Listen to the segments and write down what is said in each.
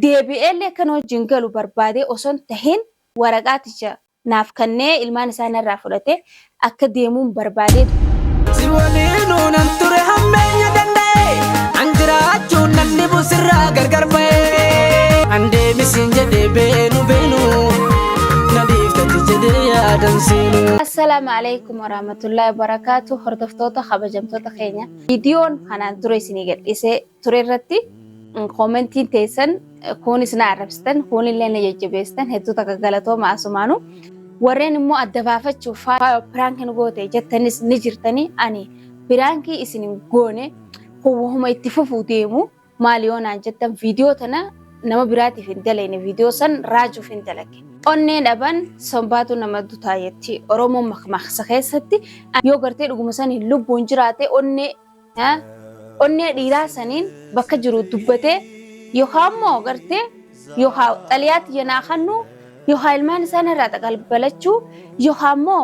Deebi'eellee akka na wajjin galu barbaadee osoo hin tahin waraqaaticha naaf kannee ilmaan isaa narraa fudhatee akka deemuun barbaadee. Si waliinuu nan ture hammeenya danda'e an jiraachuun nan dhibu sirraa gargar ba'e an deemisiin jedhee beenu beenu na dhiiftati jedhee yaadan seenu. Assalaamu alaikum warahmatullahi wabarakaatu hordoftoota kabajamtoota keenya viidiyoon kanaan dura isinii gadhiisee ture irratti koomentiin teessan kuunis na arrabsitan kuunillee na jajjabeessitan hedduu takka galatooma asumaanu warreen immoo adda baafachuuf faayoo piraankii nu goote jettanis ni jirtanii ani piraankii isin hin goone wahuma itti fufuu deemu maali yoo naan jettan viidiyoo tana nama biraatiif hin dalayne viidiyoo san raajuuf hin dalage. Onnee dhaban sombaatu nama dutaa jetti Oromoon makmaaksa keessatti yoo gartee dhuguma saniin lubbuun jiraate onnee Onnee dhiiraa saniin bakka jiru dubbatee yookaan immoo gartee yookaan xaliyaa tiyya naa kannu yookaan ilmaan isaa narraa xaqalbalachuu yookaan immoo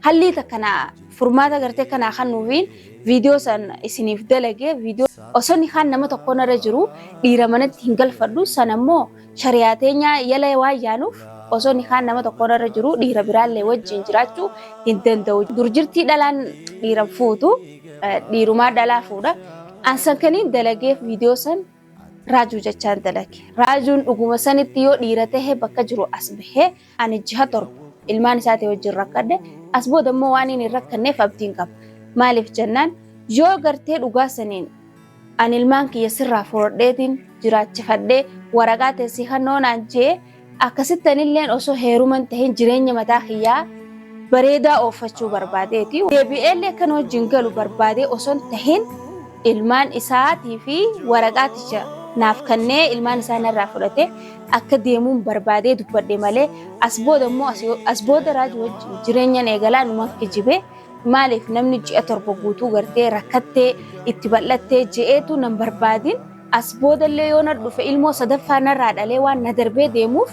hallii takka naa furmaata gartee kanaa kannuufiin viidiyoo san isiniif dalagee viidiyoo osoo nikaan nama tokko narra jiru dhiira manatti hin galfadhu sana immoo Shari'aa teenya yala waan yaanuuf osoo nikaan nama tokko irra jiru dhiira biraallee wajjin jiraachuu hin danda'u. Dur jirtii dhalaan dhiira fuutu dhiirumaa dhalaa fuudha. An san kaniin dalageef viidiyoo san raajuu jechaan dalage. Raajuun dhuguma sanitti yoo dhiira tahe bakka jiru as bahee ani jiha 7 ilmaan isaatii wajjin rakkadhe as booda immoo waan inni hin rakkanneef abdiin qaba. Maaliif jennaan yoo gartee dhugaa saniin Ani ilmaan kiyya sirraa furadheetiin jiraachifadhee waraqaa tee si kannoo naan jee akkasitti anilleen osoo heeruma hin tahin jireenya mataa kiyyaa bareedaa ooffachuu barbaadeeti. Deebi'eellee akka na wajjin galu barbaadee osoo hin tahin ilmaan isaatii fi waraqaaticha naaf kannee ilmaan isaa narraa fudhatee akka deemuun barbaadee dubbadhe malee as booda immoo as booda raaju wajjin jireenyan eegalaa numan kijibee. Maaliif namni ji'a 7 guutuu gartee rakkattee itti bal'attee je'eetu nan barbaadin as boodallee yoo na dhufe ilmoo sadaffaa narraa dhalee waan na darbee deemuuf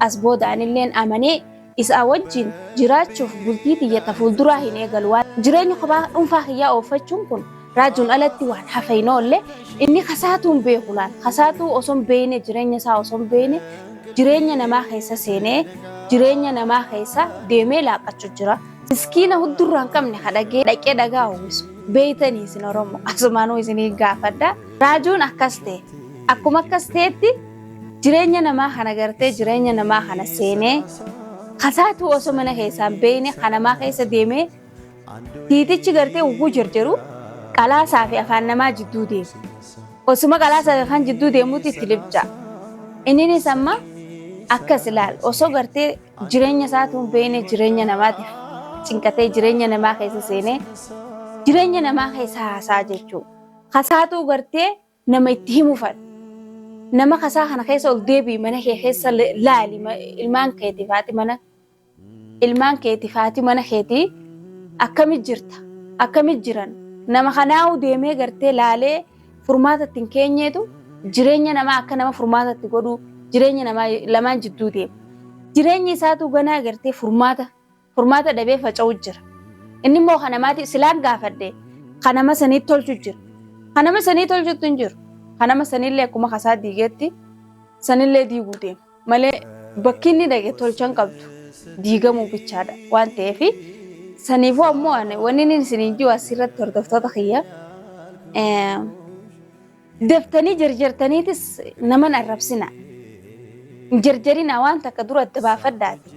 as booda anilleen amanee isaa wajjin jiraachuuf bultii tiyya ta fuulduraa hin eegalu waan jireenya kophaa dhuunfaa kiyyaa ooffachuun kun raajuun alatti waan hafe hin oolle inni kasaatuu hin beeku laal kasaatuu osoo hin beekne jireenya isaa osoo hin beekne jireenya namaa keessa seenee jireenya namaa keessa deemee laaqachu jira. Miskiina huddurraa hin qabne ka dhagee dhaqee dhagaa uwwisu beeytanii isin Oromoo asumaanuu isinii gaafadha. Raajuun akkas ta'e akkuma akkas ta'etti jireenya namaa kana gartee jireenya namaa kana seenee kasaatuu osoo mana keessaa hin beeyne ka namaa keessa deemee tiitichi gartee ugguu jarjaru qalaasaa fi afaan namaa jidduu deema. Osuma qalaasaa fi afaan jidduu deemuutti itti libca. Inninis amma akkas ilaal osoo gartee Jireenya isaatuu hin beekne jireenya namaatiif cinqatee jireenya namaa keessa seenee jireenya namaa keessa haasaa jechuu. Kasaatuu gartee nama itti himu fadha. Nama kasaa kana keessa ol deebi'i mana kee keessa laali ilmaan keetiif haati mana ilmaan keetiif haati mana keetii akkami jirta akkami jiran nama kanaa'uu deemee gartee laalee furmaata itti hin keenyeetu jireenya namaa akka nama furmaata itti godhuu jireenya namaa lamaan jidduu deema. Jireenyi isaatuu ganaa gartee furmaata furmaata dhabee faca'u jira. Inni immoo kan namaati silaan gaafadhe kan nama sanii tolchu jira. Kan nama sanii tolchutti hin jiru. Kan nama saniillee akkuma kasaa diigeetti sanillee diiguu deema. Malee bakki inni dhaqe tolcha hin qabdu diigamuu bichaadha waan ta'eef saniifuu ammoo ani wanni inni isiniin jiru asirratti hordoftoota kiyya daftanii jarjartaniitis naman arrabsina hin jarjarina waan takka dura adda baafadhaati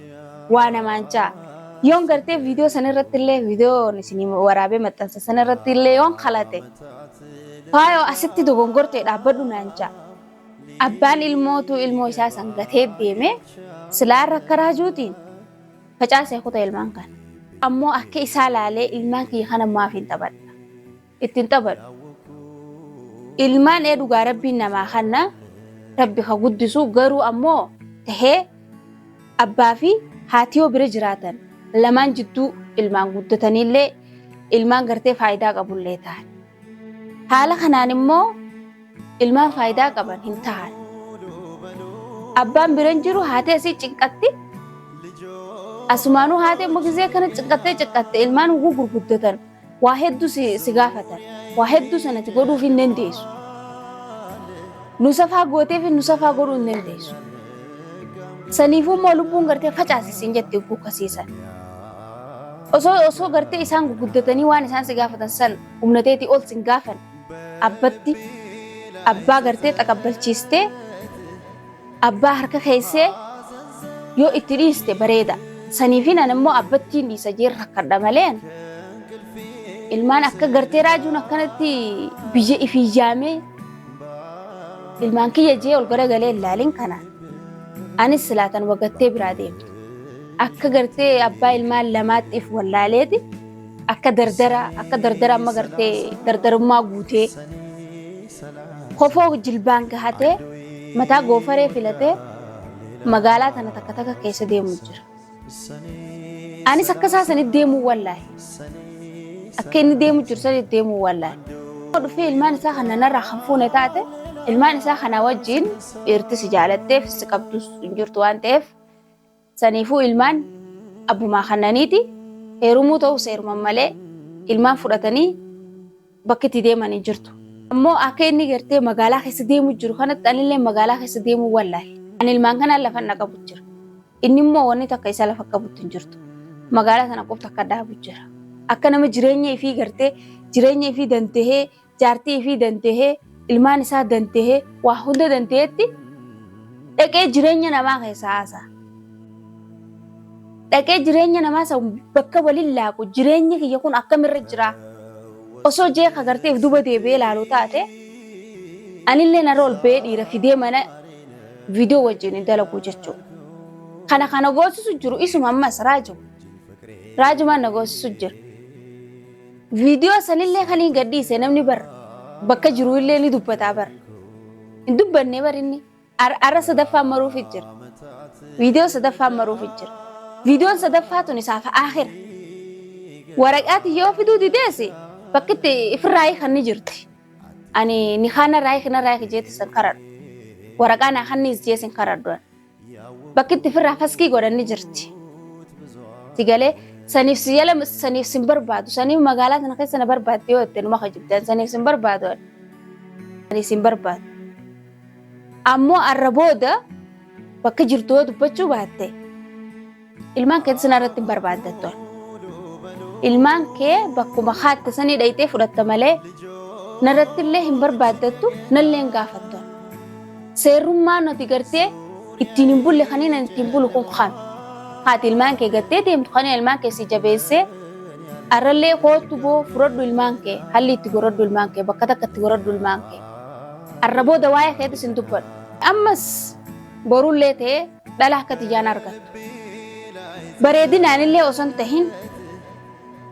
waa namaan ja'a yoon gartee viidiyoo sana irratti illee viidiyoon isinii waraabee maxxansa sana irratti illee yoon kalate faayoo asitti dogongortee dhaabbadhu naan ja'a. Abbaan ilmootuu ilmoo isaa san gatee deeme silaa irra akka raajuutiin facaasee kuta ilmaan kana. Ammoo akka isaa laalee ilmaan kiyya kana maaf hin taphadha. Itti hin taphadhu. Ilmaan ee dhugaa rabbiin namaa kanna rabbi ka guddisu garuu ammoo tahee abbaa fi haati yoo bira jiraatan lamaan jidduu ilmaan guddataniillee ilmaan gartee faayidaa qabullee ta'an. Haala kanaan immoo ilmaan faayidaa qaban hin tahan. Abbaan bira hin jiru haati asii cinqatti. Asumaanuu haati immoo gizee kana cinqattee cinqatte ilmaan huguu gurguddatan waa hedduu si, si gaafatan. Waa hedduu sanatti godhuuf hin dandeessu. Nu safaa gooteef nu safaa godhuu hin dandeessu. Saniifuu immoo lubbuun gartee facaasi siin jetti hogguu kasiisan. Osoo gartee isaan guguddatanii waan isaan si gaafatan san humna teetii ol sin gaafan abbatti abbaa gartee xaqabbalchiistee abbaa harka keessee yoo itti dhiiste bareeda. Saniifin an immoo abbattiin dhiisa jeen rakkadha malee ilmaan akka gartee raajuun akkanatti biyya ifii yaamee ilmaan kiyya jee ol garagalee hin laalin kana anis silaatan wagattee biraa deemtu. Akka gartee abbaa ilmaan lamaatti if wallaaleeti akka dardara akka dardara amma gartee dardarummaa guutee kofoo jilbaan gahatee mataa goofaree filatee magaalaa tana takka takka keessa deemu jira. Anis akka isaa sanitti deemuu wallaahi. Akka inni deemu jiru sanitti deemuu wallaahi. Dhufee ilmaan isaa kana narraa kan fuune taate ilmaan isaa kana wajjin dhiirti si jaalatteef si qabdus hin jirtu waan ta'eef saniifuu ilmaan abbumaa kannaniiti heerumuu ta'us heeruman malee ilmaan fudhatanii bakki itti deeman hin jirtu. Ammoo akka inni gartee magaalaa keessa deemu jiru kanatti anillee magaalaa keessa deemuu wallaahi. Ani ilmaan kanaan lafa na qabu jira. Inni immoo wanni takka isa lafa qabutti hin jirtu. Magaalaa tana qofti akka dhaabu jira. Akka nama jireenya ifii gartee jireenya ifii dandahee jaartii ifii dandahee ilmaan isaa dandahee waa hunda dandaheetti dhaqee jireenya namaa keessa haasa'a. Dhaqee jireenya namaa san bakka waliin laaqu jireenyi kiyya kun akkamirra jira osoo jee ka gartee if duba deebi'ee ilaalu taate anillee narra ol ba'ee dhiira fidee mana viidiyoo wajjin hin dalagu jechuudha. Kana kana goosisu jiru isuma ammas raajuma. Raajumaan na goosisu jira. Viidiyoo sanillee kan hin gadhiise namni bar bakka jiru illee ni dubbataa bar. Hin dubbanne bar inni. Arra sadaffaan maruufi jira. Viidiyoo sadaffaan maruufi jira. Viidiyoon sadaffaa tun isaaf aakhira. Waraqaa tiyya yoo fiduu dideesi bakki itti ifirraa hiikan ni jirti. Ani nikaa narraa hiiki narraa hiiki jeeti san karadhu. Waraqaa naa kanniis jee sin karadhu. Bakki itti ifirraa faskii godhan ni jirti. Si galee saniif si jala saniif sin barbaadu saniif magaalaa sana keessa na barbaadde yoo jette numa kijibdan saniif sin barbaadu. Saniif sin barbaadu. Ammoo arra booda bakka jirtu yoo dubbachuu baatte ilmaan keetis narratti hin barbaaddattu. Ilmaan kee bakkuma kaatte sanii dhayxee fudhatta malee narratti illee hin barbaaddattu nallee hin gaafattu. Seerrummaa nuti gartee ittiin hin bulle kan inni ittiin bulu kun kami. Haati ilmaan kee gattee deemtu kan ilmaan kee si jabeessee arrallee koottu boo fudhadhu ilmaan kee halli itti godhadhu ilmaan kee bakka takka itti godhadhu ilmaan kee. Arra booda waa'ee keetis hin dubbadhu. Ammas borullee ta'ee dhala akka tiyyaan argattu. Bareedinaan illee osoo hin tahin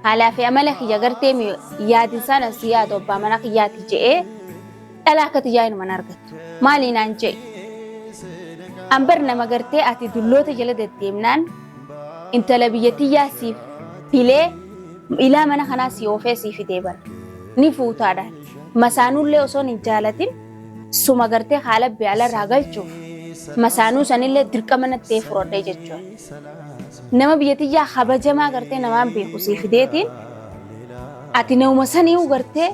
haalaa fi amala kiyya gartee yaadinsaan as yaadu abbaa mana kiyyaati je'ee dhala akka tiyyaa inuman argattu. Maali naan je'e? An bar nama gartee ati dulloota jala deddeemnaan intala biyya tiyyaa siif filee ilaa mana kanaa si oofee sii fidee bara. Ni fuutaadhaan. Masaanullee osoon hin jaalatin suma gartee haalabbe alarraa galchuuf masaanuu sanillee dirqama natti ta'ee fudhadhee jechuudha. Nama biyya tiyyaa kabajamaa gartee namaan beeku sii fideetiin ati nama saniihu gartee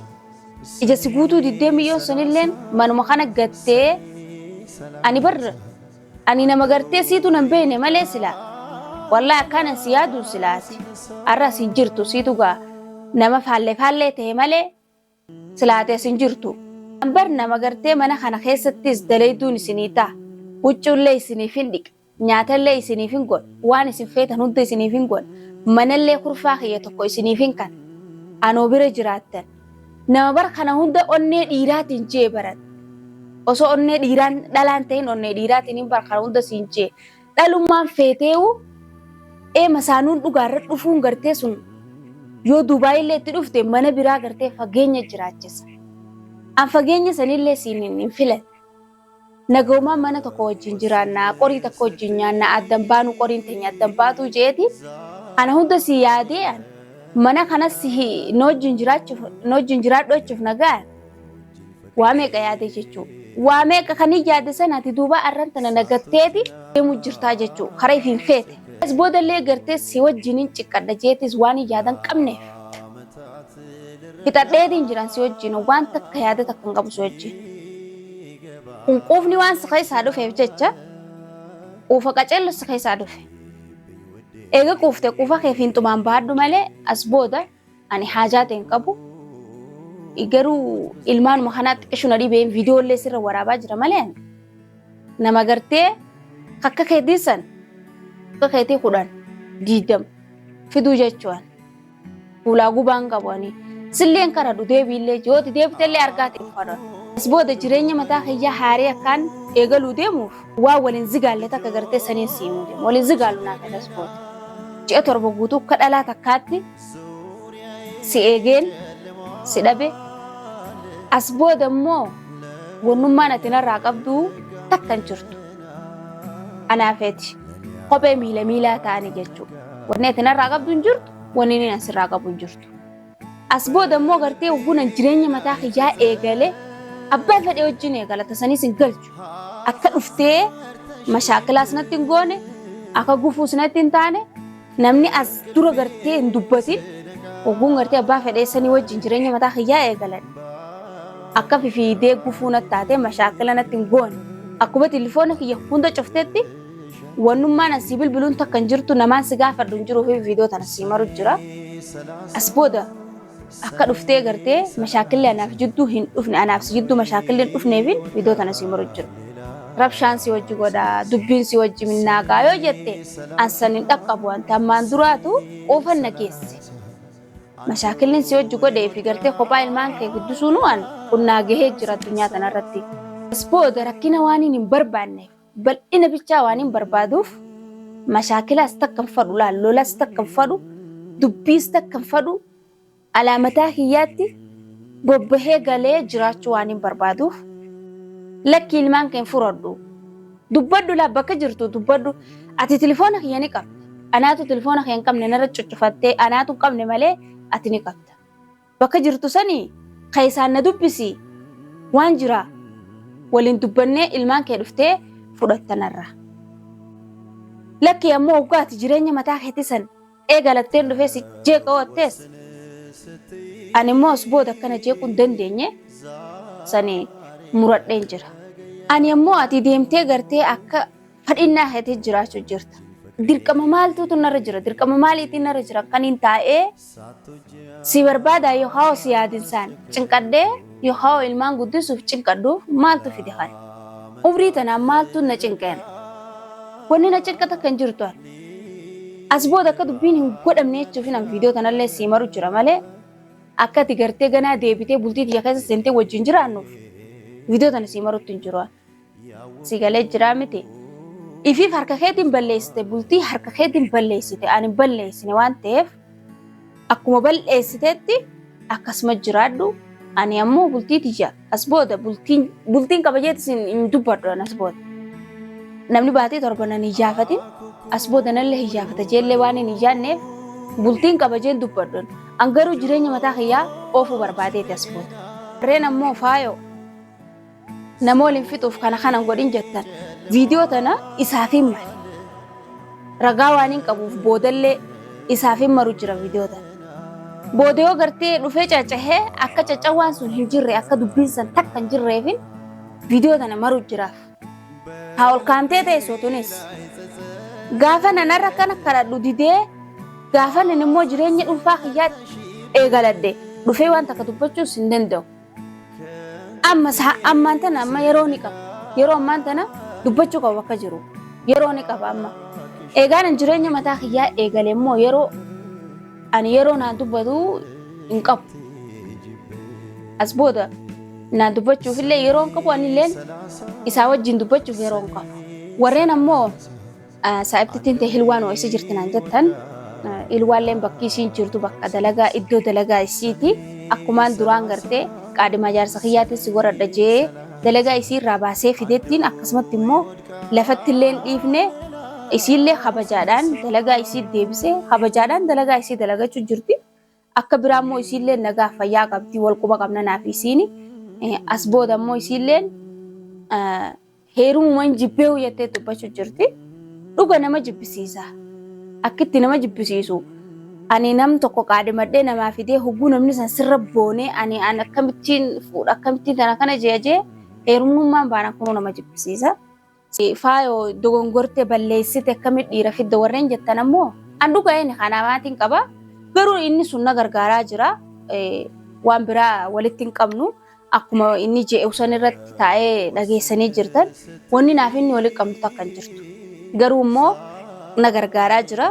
ija si guutuu diddee miyyoon sunilleen manuma kana gattee ani bar ani nama gartee siitu nan beekne malee silaa wallahi akkaan si yaadu silaati har'a as hin jirtu siitu gaa nama faallee faallee ta'e malee silaate as hin jirtu. Bar nama gartee mana kana keessattis dalayduun isinii ta'a huccuullee isiniif hin dhiqa nyaatallee isiniif hin godha waan isin feetan hunda isiniif hin godha manallee kurfaa kiyya tokko isiniif hin kan anoo bira jiraattan nama bar kana hunda onnee dhiiraatiin jee baran osoo onnee dhiiraan dhalaan ta'in onnee dhiiraatiin hin bar kana hunda siin jee dhalummaan feeteewu ee masaanuun dhugaarra dhufuun gartee sun yoo Dubaayillee itti dhufte mana biraa gartee fageenya jiraachisa. An fageenya sanillee siin hin filan. Nagoomaan mana tokko wajjin jiraannaa, qorii tokko wajjin nyaannaa, addan baanu qoriin teenya addan baatuu jeeti. Kana hunda si yaadee an mana kanas si na wajjin jiraachuuf na wajjin jiraadhu jechuuf nagaa waa meeqa yaade jechuu. Waa meeqa kan hin yaade sana ati duuba arran tana nagatteeti deemu jirtaa jechuu karaa ifiin feete. As boodallee gartee si wajjin hin ciqqadha jeetis waan hin yaadan qabneef. Fixadheetiin jiran si wajjin waan takka yaada takka hin qabu si wajjin. Kun quufni waan si keessaa dhufeef jecha quufa qaceello si keessaa dhufe. Eega quufte quufa kee fiinxumaan bahadhu malee as booda ani haajaa ta'e hin qabu. Garuu ilmaanuma kanaa xiqqishu na dhibeen viidiyoolee sirra waraabaa jira malee ani nama gartee akka keetii san akka keetii 10 20 fiduu jechuun fuulaa gubaan qabu ani silleen karadhu deebiillee yooti deebitellee argaati hin fadhan. As booda jireenya mataa kiyyaa haaree akkaan eegaluu deemuuf waan waliin zigaalle takka gartee saniin siimuu deemu waliin zigaalu naa fedha as booda. Ji'a 7 guutuu akka dhalaa takkaatti si eegeen si dhabe as booda immoo wannummaan ati narraa qabdu takka hin jirtu. Anaafeeti kophee miila miilaa ta'anii jechuudha. Wanni ati narraa qabdu hin jirtu, wanni inni asirraa qabu hin jirtu. As booda immoo gartee hoggunan jireenya mataa kiyyaa eegale abbaa fedhe wajjin eegala tasaniis hin galchu. Akka dhuftee mashaakilaas natti hin goone, akka gufuus natti hin taane, namni as dura gartee hin dubbatin hogguun gartee abbaa fedhee sanii wajjin jireenya mataa kiyyaa eegalan. Akka fifiidee gufuu natti taatee mashaakila natti hin goone. Akkuma tilifoona kiyya hunda cuftetti wannummaan asii bilbiluun takka hin jirtu namaan si gaafadhu hin jiruu fi viidiyoo tana sii maru jira. As booda akka dhuftee gartee mashaakilli anaaf jidduu hin dhufne anaaf si jidduu mashaakilli hin dhufneefin viidiyoo tana sii maru jira. Rabshaan si wajji godha dubbiin si wajji minnaagaa yoo jette an san hin dhaqqabu wanta ammaan duraatu quufan na geesse. Mashaakilliin si wajji godhee fi gartee kophaa ilmaan kee guddisuunuu an qunnaa gahee jira addunyaa tanarratti. As booda rakkina waan hin barbaanneef bal'ina bichaa waan hin barbaaduuf mashaakilaas takka hin fadhu laal lolas takka hin fadhu dubbiis takka hin fadhu alaa mataa kiyyaatti bobbahee galee jiraachuu waan hin barbaaduuf lakki ilmaan kee hin furadhu dubbadhu laa bakka jirtu dubbadhu ati tilifoona kiyya ni qabda anaatu tilifoona kee hin qabne narra cuccufattee anaatu hin qabne malee ati ni qabda. Bakka jirtu sanii keessaan na dubbisi waan jira waliin dubbannee ilmaan kee dhuftee fudhatta narraa. Lakkii ammoo hoggaa ati jireenya mataa keetii san eegalatteen dhufee si jeeqa oottees ani immoo as booda akkana jeequu hin dandeenye sanii muradheen jira. Ani ammoo ati deemtee gartee akka Fadhinnaa keetii jiraachuu jirta. Dirqama maaltuutu narra jira? Dirqama maaliitiin narra jira? Kan hin taa'ee si barbaadaa yookaan si yaadinsaan cinqadhee yookaan ilmaan guddisuuf cinqadhuuf maaltu fide kana? Umrii tanaan maaltu na cinqeen? Wanni na cinqa takka hin jirtu. As booda akka dubbiin hin godhamne jechuuf nan viidiyoo tanallee sii maru jira malee akka ati gartee ganaa deebitee bultii tiyya keessa seentee wajjin jiraannuuf viidiyoo tana sii marutti hin jiru. Si galee jiraa miti. Ifiif harka keetiin balleessite bultii harka keetiin balleessite ani hin balleessine waan ta'eef akkuma balleessitetti akkasuma jiraadhu ani ammoo bultii tiyya as booda bultiin bultiin qaba jeetis hin dubbadhu ani as booda. Namni baatii 7 nan hin yaafatin as booda nallee hin yaafata jeellee waan hin yaadneef bultiin qaba jeen dubbadhu. An garuu jireenya mataa kiyyaa oofuu barbaadeeti as booda. Warreen ammoo faayoo nama waliin fixuuf kana kana hin godhin jettan viidiyoo tana isaaf hin male. Ragaa waan hin qabuuf boodallee isaaf hin maru jira viidiyoo tana. Booda yoo gartee dhufee caccahee akka caccawaan sun hin jirre akka dubbiin san takka hin jirreefin viidiyoo tana maru jiraaf. Haa ol kaantee teessu tunis. Gaafa nanarra kana kadhadhu didee gaafa nan immoo jireenya dhuunfaa kiyyaa eegaladhe dhufee waan takka dubbachuus hin danda'u. Amma ammaan tana amma yeroo ni qaba. Yeroo ammaan tana dubbachuu qaba bakka jiru. Yeroo ni qaba amma. Eegaan an jireenya mataa kiyyaa eegale immoo yeroo ani yeroo naan dubbatu hin qabu. As booda naan dubbachuuf illee yeroo hin qabu anilleen isaa wajjin dubbachuuf yeroo hin qabu. Warreen ammoo Saa'ibtittiin tee hilwaan hoo eessa jirti naan jettan hilwaalleen bakki isiin jirtu bakka dalagaa iddoo dalagaa isiiti akkumaan duraan gartee qaadhimaa jaarsa kiyyaatiin si godhadha jee dalagaa isii irraa baasee fidettiin akkasumatti immoo lafatti illee hin dhiifne isiillee kabajaadhaan dalagaa isii deebisee kabajaadhaan dalagaa isii dalagachuu jirti. Akka biraa immoo isiilleen nagaa fayyaa qabdi wal quba qabna naaf isiini as booda immoo isiilleen Heerumuman jibbeehu jettee dubbachu jirti. Dhuga nama jibbisiisa. Akkitti nama jibbisiisu. Ani nam tokko qaadhimadhee namaa fidee hogguu namni san sirra boonee ani an akkamittiin fuudha akkamittiin tana kana jee jee Heerumnummaan baana kunuu nama jibbisiisa. Faayoo dogongorte balleessite akkamitti dhiira fidda warreen jettan ammoo an dhugaa inni kanaa maatiin qaba. Garuu inni sun na gargaaraa jira. Waan biraa walitti hin qabnu. Akkuma inni je'u san irratti taa'ee dhageessanii jirtan wanni naaf inni walitti qabnu takka hin jirtu. Garuu immoo na gargaaraa jira.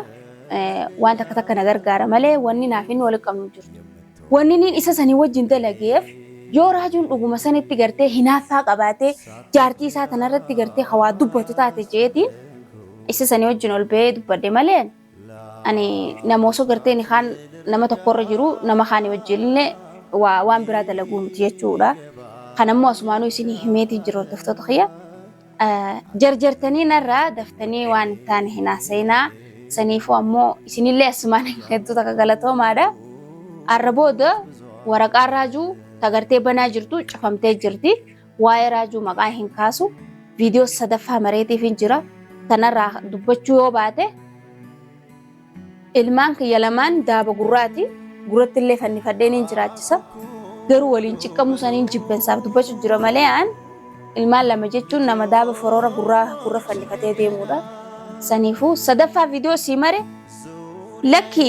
Waan takka takka na gargaara malee wanni naaf inni walitti qabnu hin jirtu. Wanni inni isa sanii wajjin dalageef yoo raajuun dhuguma sanitti gartee hinaaffaa qabaatee jaartii isaa tanarratti gartee hawaa dubbatu taate jeetiin isa sanii wajjin ol ba'ee dubbadhe malee ani nama osoo gartee ni kaan nama tokkorra jiru nama kaanii wajjinillee waan biraa dalaguu miti jechuudha. Kanammoo asumaanuu isinii himeetii jiru hordoftoota kiyya. Jarjartanii narraa daftanii waan hin taane hin haasa'inaa. Saniifuu ammoo isinillee asumaan hedduu takka galatoomaadha. Arra booda waraqaan raajuu tagartee banaa jirtu cufamtee jirti. Waa'ee raajuu maqaa hin kaasu. Viidiyoo sadaffaa mareetiif hin jira. Tanarraa dubbachuu yoo baate Ilmaan kiyya lamaan daaba gurraati. Gurratti illee fannifadhee niin jiraachisa. Garuu waliin ciqqamuu saniin jibbansaaf dubbachuu jira malee an ilmaan lama jechuun nama daaba foroora gurraa gurra fannifatee deemuudha. Saniifuu sadaffaa viidiyoo sii mare lakki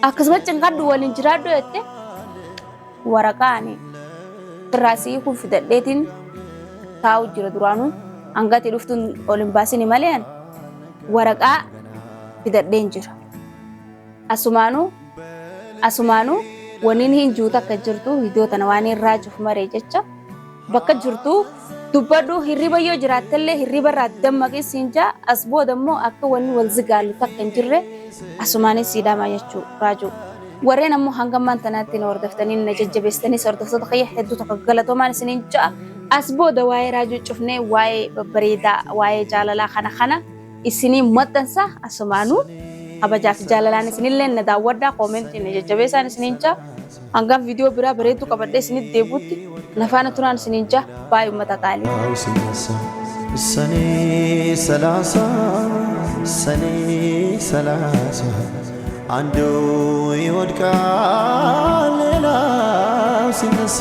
akkasuma cinqadhu waliin jiraadhu jette waraqaa ani irraa sii kun fidadheetiin taa'u jira duraanuu hangati dhuftuun ol hin baasini malee an waraqaa fidadheen jira. Asumaanuu asumaanuu waniin hin jiru takka jirtu viidiyoo tana waan hin raajuuf maree jecha bakka jirtu dubbadhu hirriba yoo jiraattellee hirriba irraa dammaqii siin jaa as booda immoo akka wanni wal zigaallu takka hin jirre asumaanis sii dhama jechuu raajuu. Warreen ammoo hanga ammaan tanaatti na hordoftanii na jajjabeessitanis hordoftoota kiyya hedduu tokko galatoomaan isiniin ja'a. As booda waa'ee raajuu cufnee waa'ee babbareedaa waa'ee jaalalaa kana kana isinii maxxansa asumaanuu kabajaa fi jaalalaan isinillee na daawwadhaa koomentii na jajjabeessaan isiniin ja'a. Hangaan viidiyoo biraa bareedduu qabadhee isinitti deebi'utti na faana turaan isiniin ja'a. Baay'ee uummata qaalii. ሰኔ ሰላሳ ሰኔ ሰላሳ አንዱ ይወድቃል ሌላው ሲነሳ።